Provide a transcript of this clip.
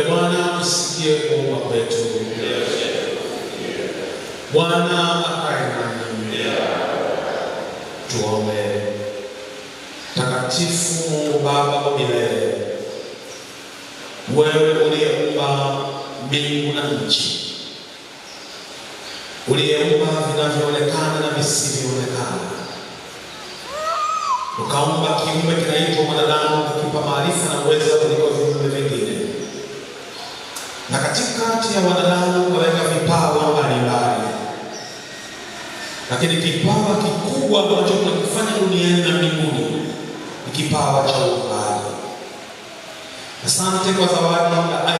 Bwana, usikie kuomba kwetu. Bwana akae nanyi. Tuombe. Takatifu Mungu Baba wa milele, wewe uliyeumba mbingu na nchi, uliyeumba vinavyoonekana na visivyoonekana, ukaumba kiumbe kinaitwa mwanadamu, ukakipa maarifa na uwezo kuliko viumbe vingine, na katikati ya wanadamu ukaweka vipawa mbalimbali, lakini kipawa kikubwa ambacho tunakifanya duniani na mbinguni ni kipawa cha uumbaji. Asante kwa zawadi ya